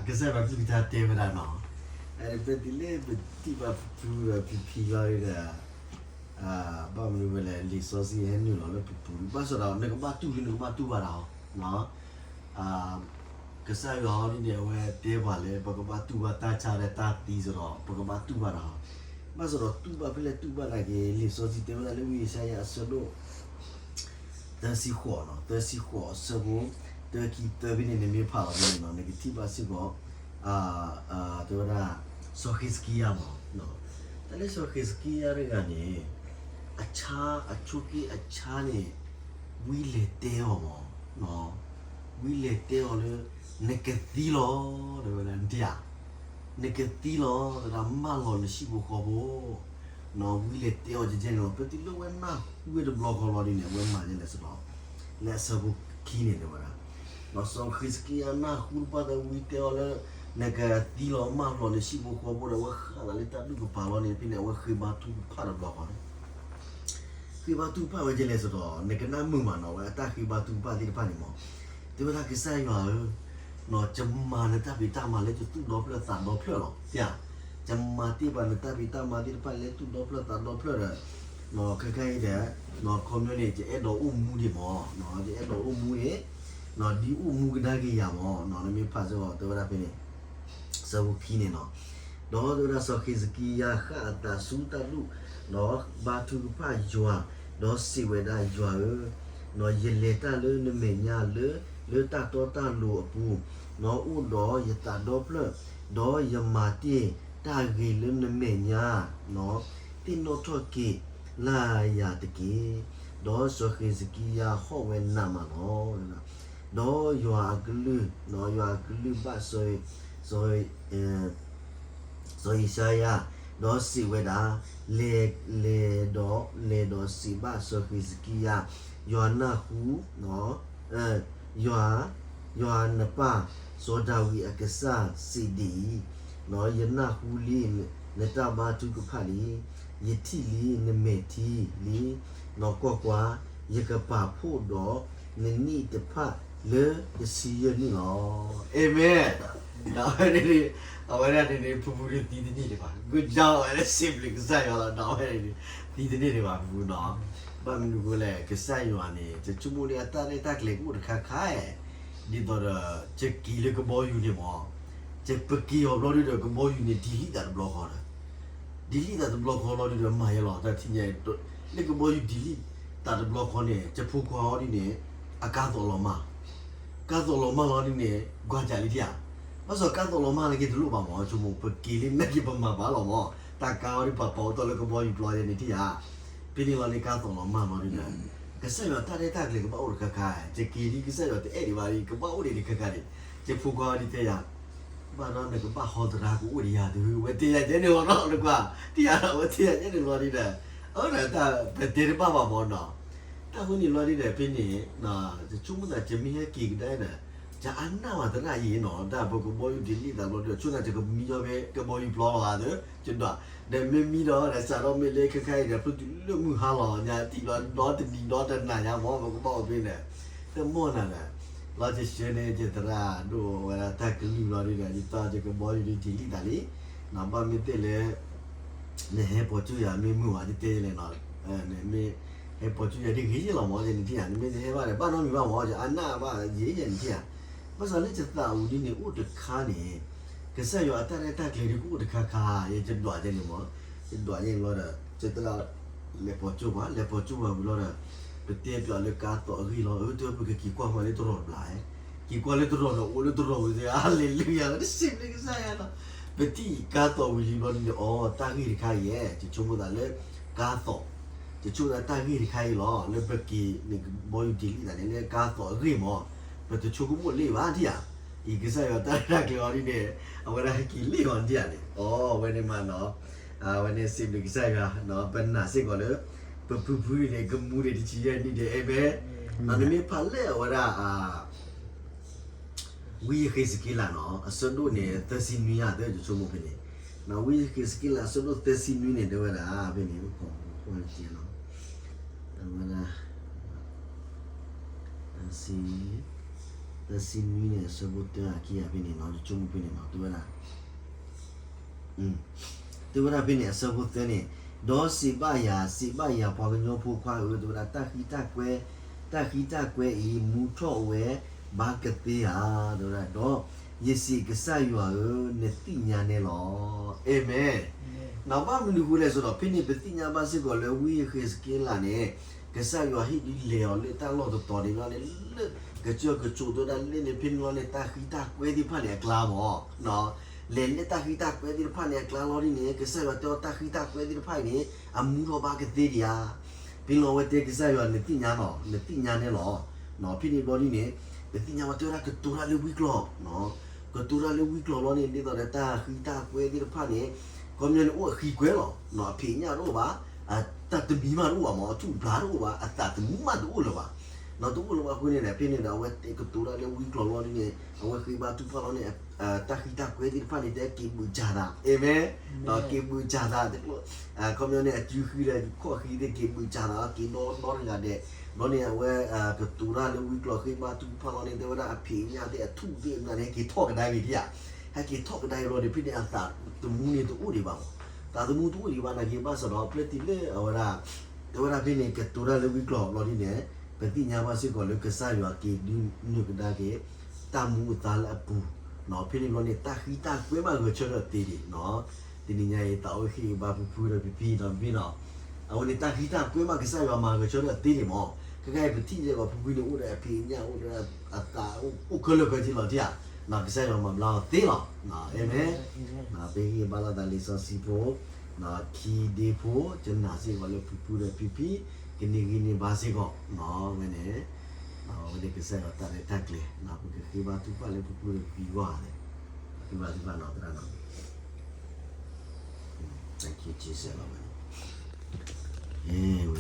ကစၢ်ယွၤကလုၢ်ကထါတဲဝဲဒၣ်နီၤ, အဖဲတုၤလၢပထံၣ်ဘၣ်ပဖုဒီးဖံဖံလီၤဒီး, ဘၣ်မနုၤဝဲလဲၣ် လံာ်စီဆှံဟဲနုာ်လီၤလၢပပူၤ, ဘၣ်ဆၣ်ဒီးနကဘၣ်တူၢ်လၢနကဘၣ်တူၢ်ဘၣ်တၢ်အီၤ, ကစၢ်ယွၤအီၤဒ်န့ၣ် အဝဲတဲပှၤလၢ ပကဘၣ်တူၢ်ဘၣ်တၢ်ဆါဒီးတၢ်သံစ့ၢ်ဒီး ပကဘၣ်တူၢ်ဘၣ်တၢ်အီၤ, ဘၣ်ဆၣ်ဒီးတူၢ်ဘၣ်ဖဲလဲၣ်တူၢ်ဘၣ်တၢ်က့ၤ လံာ်စီဆှံတဲဝဲဒၣ်လၢဝံယၡါယၤအဆၢဒိၣ် သၢဆံဃိးနီၤ, သၢဆံဃိးအဆၢဖိ သၢခံသၢဖဲန့ၣ် နမ့ၢ်ဖးလီၤဖဲန့ၣ်နီၤ နကထံၣ်ဘၣ်စ့ၢ်ကီး တဲဝဲဒၣ် စီၤဃ့းစကံယၤမး, တၢ်လၢစီၤဃ့းစကံယၤတဂၤန့ၣ် အဆါ အဆိးက့အဆါန့ၣ် ဝံလဲၤတဲအီၤမး, ဝံလဲၤတဲအီၤလၢ နကသံလီၤ တဲဝဲဒၣ် နတယၤ နကသံလီၤ တဲဒၣ် မၢလီၤနဟံၣ်ဖိဃီဖိ ဝံလဲၤတဲအီၤကဲကဲန့ၣ်လီၤ. ဖဲတုၤလၢဝဲနၢ်ဟူဝဲတဘျီဃီလီၤဒ်န့ၣ် အဝဲမၤဒ်လဲၣ်စ့ၢ်ကီး, လၢအဆၢဖိခံန့ၣ်တဲဝဲဒၣ်, ဒီးစီၤဃ့းစကံယၤနၢ်ဟူတဖၣ်သၢဝံတဲအီၤလၢ နကသံလီၤ မၢလီၤနဟံၣ်ဖိဃီဖိဒီး အဝဲဃၣ်သးလၢတၢ်ဒူၣ်ကပၤလီၤန့ၣ် ဖဲန့ၣ် အဝဲဃ့ဘါထုကဖၣ်တဘျီဃီန့ၣ် ဃ့ဘါထုကဖၣ်ဝဲကဲလဲၣ်စ့ၢ်ကီး နကနၢ်မုာ်မးနီၤ ဝဲအတၢ်ဃ့ဘါထုကဖၣ်သ့ၣ်တဖၣ်န့ၣ်မး, တဲဝဲဒၣ်ကစၢ်ယွၤဧၢ, ယမၤနတၢ်ဖံးတၢ်မၤလၢယသူၣ်ဒီဖျၢၣ်သးဒီဖျၢၣ်လီၤ. ယမၤတ့ၢ်ဘၣ်နတၢ်ဖံးတၢ်မၤသ့ၣ်တဖၣ်လၢသူၣ်ဒီဖျၢၣ်သးဒီဖျၢၣ်ဒီး, ခဲခါအံၤဒီး ခီပညီန့ၣ် ယအဲၣ်ဒိးအိၣ်မူဒံးမး, ယအဲၣ်ဒိးအိၣ်မူန့ၣ် ဒ်အိၣ်မူကဒါက့ၤယၤမး, နမ့ၢ်ဖးစ့ၢ်ကီး တဲဝဲဒၣ်ဖဲန့ၣ် ဆၢဖိခံန့ၣ်နီၤ, ဒီးတဲဝဲဒၣ်စီၤဃ့းစကံယၤဃၣ်အသးဆူတၢ်ဒူၣ်, ဒီးဘါထုကဖၣ်ယွၤ, ဒီးစံးဝဲဒၣ် ယွၤဧၢ, ယလဲၤတၢ်လၢနမဲာ်ညါလၢ လၢတၢ်တီတၢ်လိၤအပူၤ, ဒီးအိၣ်ဒီးယသးဒီဖျၢၣ်, ဒီးယမၤတ့ၢ်တၢ်ဂ့ၤလၢနမဲာ်ညါ, သ့ၣ်နီၣ်ထီၣ်က့ၤလၢယၤတက့ၢ်. ဒီးစီၤဃ့းစကံယၤဟီၣ်ဝဲနးမးလီၤ. ဒီးယွၤအကလုၢ်, ယွၤအကလုၢ်ဘၣ်စီၤ စီၤယၡါယၤ, ဒီးစံးဝဲဒၣ်, လဲၤ, လဲၤဒီး, လဲၤဒီးစံးဘၣ်စီၤဃ့းစကံယၤ, ယွၤနၢ်ဟူ, ယွၤ, ယွၤနပၢ်စီၤဒၤဝံးအကစၢ်စံးဒ်အံၤ, ယနၢ်ဟူလံနတၢ်ဘါထုကဖၣ်လံ, ယထံၣ်လံနမဲာ်ထံလံ, ဒီးကွၢ်ကွၢ်, ယကပာ်ဖှိၣ်ဒီးနနံၣ်တဖၣ်လၢတဆံယဲၢ်နံၣ်လီၤ. အၤမ့ၣ်. ဒီးဝဲန့ၣ်, အဝဲဒၣ်န့ၣ်န့ၣ် ဖုဖုန့ၣ်သံတန့ၢ်ဒံးဘၣ်, ဂုၢ်ကၠီဝဲလၢစံးဘျုးကစၢ်ယွၤလီၤ. ဒီးဝဲန့ၣ်န့ၣ် သံတန့ၢ်ဒံးဘၣ်ဖုဖုနီၤ. ဘၣ်မနုၤအဃိလဲၣ် ကစၢ်ယွၤန့ၣ် ယဆိကမိၣ်လၢအတၢ်ရဲၣ်တၢ်ကျဲၤကအိၣ်တခါခါ, ဒ်သိးဒီး ယက့ၤလၢကဘီယူၤန့ၣ်မး, ပက့ၤအီၤဘျီဒုဒီး ကဘီယူၤန့ၣ် delete သးတဘျီဃီဒီး delete သးတဘျီဃီလီၤဒုဒီး မၤယဲလီၤ တၢ်ထံၣ်ညါ, လၢကဘီယူၤ delete သးတဘျီဃီန့ၣ် ယဖိခွါအီၤဒ်န့ၣ် အကါသိးလီၤမၢ်, ကါသိးလီၤမၢ်လီၤဒ်န့ၣ် ကွၢ်ကၢ်လံထံၣ်ဧါ. ဘၣ်ဆၣ်ကါသိးလီၤမၢ်လၢက့ၤတလိၣ်ဘၣ်မး ဆိကမိၣ် ပက့ၤလံနာ်က့ၤပမၤဘၣ်လီၤမး, တၢ်ကါအီၤဒ်ပှၤပာ်အီၤတီၢ်လၢကဘီယူၤပျီယဲန့ၣ်ထံၣ်ဧါ. ဖဲန့ၣ်လီၤန့ၣ် ကါသိးလီၤမၢ်လီၤဒုဒီး ကစၢ်ယွၤတၢ်ရဲၣ်တၢ်ကျဲၤကဘၣ်အိၣ်တခါခါ, ယက့ၤဒ်ကစၢ်ယွၤတအဲၣ်ဒံးဘၣ်ဒ် ကဘၣ်အိၣ်ဒံးတခါခါန့ၣ်, ယဖိခွါအီၤဒ်တဲယၤ ဘၣ်ဒီးနကဘၣ်ဟီသရၣ်ကအိၣ်ဒံးယၤသု, ဝဲတဲယၤယဲန့ၣ်လီၤနီၤ, နကွၢ် ထံၣ်ဧါဒီး ဝဲတဲယၤယဲန့ၣ်လီၤဒ်ဒီး, အဝဲဒၣ်တၢ်ပတဲတဘၣ်ဘၣ်မးနီၤ. တၢ်ဃိန့ၣ်လီၤဒ်ဒီး ဖဲန့ၣ် ယဆိကမိၣ်သး ယမ့ၢ်ဟဲက့ၤကဒါဒီး ယအါနၢ်ဘၣ်သရၣ်အံၤနီၤ, တၢ်ပကဘီယူၤ delete သးဘျီဒီး ဆိသး ယကမံအီၤဖဲကဘီယူၤပျီလီၤဧါသၢ, ယဒွး, ဒီးမ့ၢ်မံဒီး ဒီးစးထီၣ်မ့ၢ်လၢခဲခါအံၤဒီး ဖျိတုၤလၢမုၢ်ဟါလီၤညါ တံၢ်လီၤဒီတနံၤဒီတနၤညါမး ပကဘၣ်အိၣ်ဖဲန့ၣ် တမီၢ်နၤဒီး, လီၤတဆၢန့ၣ် ယသရၣ်ဒိၣ်ဝဲဒၣ်တၢ်ကလုၢ်လီၤဒ်ဒီး ယသး ယကဘီယူၤဒ် delete သးလံ, ဘၣ်မ့ၢ်သ့ၣ်လၢ နဟဲပိာ်ကၠိယၤမ့ၢ်မုာ်ဘၣ် ယတဲယဲလဲၣ်နီၤ, နမ့ၢ်ဟဲပိာ်ကၠိယၤဒ်ဂ့ၤယဲလီၤမး ယဲန့ၣ်ထံၣ်ဧါ, နမ့ၢ်တဟဲဘၣ်ဒီး ဘၣ်နီတမံၤဘၣ်မး ယအါနၢ်ဘၣ်ယဲယဲန့ၣ်ထံၣ်ဧါ. ဘၣ်ဆၣ်လၢယသးအူဒ်န့ၣ် အိၣ်တခါန့ၣ် ကစၢ်ယွၤအတၢ်ရဲၣ်တၢ်ကျဲၤဒ်ကအိၣ်တခါခါ ယဒွးယဲန့ၣ်မး, ယဒွးယဲန့ၣ်လီၤဒီး ယသရၣ် လဲၤပိာ်ကၠိပှၤ လဲၤပိာ်ကၠိပှၤဝံၤလီၤဒီး ပတဲပၠးလၢကါသိးအဂ့ၢ်လီၤ, အၢ တဲဝဲ ပကက့ၤကွၢ်မးလၢတရီးတဘျီ, က့ၤကွၢ်လၢတရီးဒီး အိၣ်လၢတရီးဝံၤသ့ၣ် ဟါလ့လူယၤ တစံးဘျုးကစၢ်ယွၤလီၤ. ပထံၣ်ကါသိးဝံၤလံဘျီဒ်န့ၣ် အိ တၢ်ဂ့ၢ်တခါအံၤ ယဆိကမိၣ်သးလၢ ကါသိး, ယဆိကမိၣ်သးတၢ်ဂ့ၢ်တခါအံၤလီၤ လၢပက့ၤန့ၣ် ကဘီယူၤ delete သးန့ၣ် လၢကါသိးအဂ့ၢ်မး, ပတဆိကမိၣ်လၢၤဘၣ်ထံၣ်ဧါ. အံၤကစၢ်ယွၤတၢ်ရဲၣ်တၢ်ကျဲၤအီၤဒ်န့ၣ် အဝဲဒၣ်ဟဲက့ၤလံအီၤထံၣ်ဧါန့ၣ်, အိ အဝဲန့ၣ်မးနီၤ အဝဲန့ၣ်စံးဘျုးကစၢ်ယွၤ ပနာ်စ့ၢ်ကီးလၢ ပဖုဖုန့ၣ် ကမူန့ၣ်တဆံယဲၢ်နံၣ်ဒီး အဲၣ်ဘဲ, နမ့ၢ်ဖးလၢအဝဲဒၣ် ဝံယဃ့းစက့လးနီၤ အဆၢဒိၣ်န့ၣ် သၢဆံနွံဧါ သၢ ယဆိကမိၣ်ဖဲန့ၣ်, ဝံယဃ့းစက့လး အဆၢဒိၣ်သၢဆံနွံန့ၣ် တဲဝဲဒၣ် ဖဲန့ၣ် အဝဲဒၣ် သၢဆံ သၢဆံနွံန့ၣ် အဆၢဖိတၢအခံဂၤဖဲန့ၣ်နီၤ, တဆိကမိၣ်ဖဲန့ၣ်နီၤ, တဲဝဲဒၣ် တဲဝဲဒၣ်ဖဲန့ၣ် အဆၢဖိသၢန့ၣ်, ဒီးစံးဘၣ်ယၤ, စံးဘၣ်ယၤပှၤကညီဖိခွါဧၢ, တဲဝဲဒၣ် တၢ်ဃံတၢ်ကွဲ, တၢ်ဃံတၢ်ကွဲအံၤ မူထီၣ်ဝဲဘၣ်ကသ့ဧါ, တဲဝဲဒၣ်, ဒီးယစံးကစၢ်ယွၤဧၢ, နသ့ၣ်ညါန့ၣ်လီၤ. အၤမ့ၣ်. နီၢ် ဘၣ်မနုၤအဃိလဲၣ်ဆိုဒီး ဖဲန့ၣ်ပသ့ၣ်ညါဘၣ်စ့ၢ်ကီးလၢဝံယဃ့းစက့လးန့ၣ် ကစၢ်ယွၤဟ့ၣ်ဒုးလဲၤအီၤလၢတၢ်လီၢ်တတီၤန့ၣ်ဘျီန့ၣ် လၢကစၢၢ်ကစိးတဲဝဲဒၣ်လဲၣ်န့ၣ် ဖဲန့ၣ်လီၤန့ၣ် တၢ်ဃံတၢ်ကွဲသ့ၣ်တဖၣ်န့ၣ်အကျါမး, လဲၤလၢတၢ်ဃံတၢ်ကွဲသ့ၣ်တဖၣ်န့ၣ်အကျါလီၤဒ်န့ၣ် ကစၢ်ယွၤတဲအီၤတၢ်ဃံတၢ်ကွဲသ့ၣ်တဖၣ်အံၤန့ၣ် အမူထီၣ်ဘၣ်ကသ့ဒံးဧါ. ဖဲန့ၣ်လီၤအဝဲတဲကစၢ်ယွၤ နသ့ၣ်ညါလီၤ, နသ့ၣ်ညါန့ၣ်လီၤ. ဖဲန့ၣ်ဘျီဒ်န့ၣ် ပသ့ၣ်ညါဝဲတဲဝဲဒၣ်ကတိၤတၢ်လၢဝံကျိာ် ကတိၤတၢ်လၢဝံကျိာ်လီၤန့ၣ် ဒ်သိးဒီးတၢ်ဃံတၢ်ကွဲသ့ၣ်တဖၣ်န့ၣ် ခီပညီန့ၣ် အိၣ်အဃံကွဲလီၤ. အဖံးအညၣ်တအိၣ်ဘၣ်, တၢ်တမံၤမးတအိၣ်ဘၣ်မး, အထူၣ်အဘျါတအိၣ်ဘၣ်, အသးသမူမးတအိၣ်လၢၤဘၣ်. တအိၣ်လၢၤဘၣ်အဃိန့ၣ်ဒီး ဖဲန့ၣ်ဒီး အဝဲတဲကတိၤတၢ်လၢဝံကျိာ်လီၤဒ်န့ၣ် အဝဲဃ့ဘါထုကဖၣ်လီၤန့ၣ် တၢ်ဃံတၢ်ကွဲသ့ၣ်တဖၣ်န့ၣ် တဲက့ၤဘုးစၢ်သး, အၤမ့ၣ်, က့ၤဘုးစၢ်သး, ခီပညီန့ၣ် အစုဃံဒီးခီၣ်ဃံသ့ၣ် က့ၤဘုးစၢ်သးလီၤ က့ၤဒီဒီတဂၤဒဲး, ဘျီန့ၣ် အဝဲကတိၤတၢ်လၢဝံကျိာ်ဃ့ဘါထုကဖၣ်လီၤန့ၣ် တဲဝဲဒၣ်အဖံးအညၣ်သ့ၣ် အထူၣ်သ့ၣ်အဘျါန့ၣ် ဟဲက့ၤထီၣ်ကဒါက့ၤဒံးဧါ, ဟဲက့ၤထီၣ်ကဒါက့ၤလီၤဒီး ဖဲန့ၣ်အသးသမူန့ၣ်တအိၣ်ဒံးဘၣ်မး, သးသမူတအိၣ်ဒံးဘၣ်နာ်က့ ဘၣ်ဆၣ်ဒီး ဖျဲၣ်တံၢ်လၢအဝဲဒၣ် တဲဝဲဒၣ်ဖဲန့ၣ် ကတိၤတၢ်လၢဝံကျိာ်လီၤဒ်န့ၣ် ပသ့ၣ်ညါဘၣ်စ့ၢ်ကီးလၢကစၢ်ယွၤက့ၤဒုးနုာ်ကဒါက့ၤ တၢ်မူအသါလၢအပူၤ, ဖဲန့ၣ်ဘျီန့ၣ် တၢ်ဃံတၢ်ကွဲမးဂဲၤဆၢထၢၣ်သ့ဒံး, တနံၤညါအံၤ သးအိၣ်ဟ့ၣ်ဂံၢ်ဘါဖုဖုဒီးဖံဖံဒီးဖံဖံနီၤ, အဝဲန့ၣ်တၢ်ဃံတၢ်ကွဲမး ကစၢ်ယွၤမၤဂဲၤဆၢထၢၣ်သ့ဒံးမး, ခဲခါအံၤပထံၣ်စ့ၢ်ကီးဖုဖုန့ၣ် အိၣ်ဒီးအဖံးအညၣ် အိၣ်ဒီးအသး အိၣ်ခဲလၢာ်ခဲဆ့လီၤတံၢ်ဧါ, ကစၢ်ယွၤမၤဘျါအီၤသ့လီၤ, အၤမ့ၣ်, ပဟ့ၣ်ဂံၢ်ဘါလိာ်သးလံာ်စီဆှံဖိ ခံဒ့ဖိ ကနၣ်စ့ၢ်ကီးလၢဖုဖုဒီးဖံဖံ ကန့ၢ်ဂံၢ်န့ၢ်ဘါစ့ၢ်ကီး, ဝဲန့ၣ် ဝဲန့ၣ်ကစၢ်ယွၤတၢ်ရဲၣ်တၢ်ကျဲၤ ပကဃ့ဘါထုကဖၣ်လၢဖုဖုဒီးဖံဖံအဂီၢ်, ဃ့ဘါထုကဖၣ်နီၤ သရၣ်နီၤ, တၢ်ခံဆံစဲးလီၤဝဲန့ၣ်,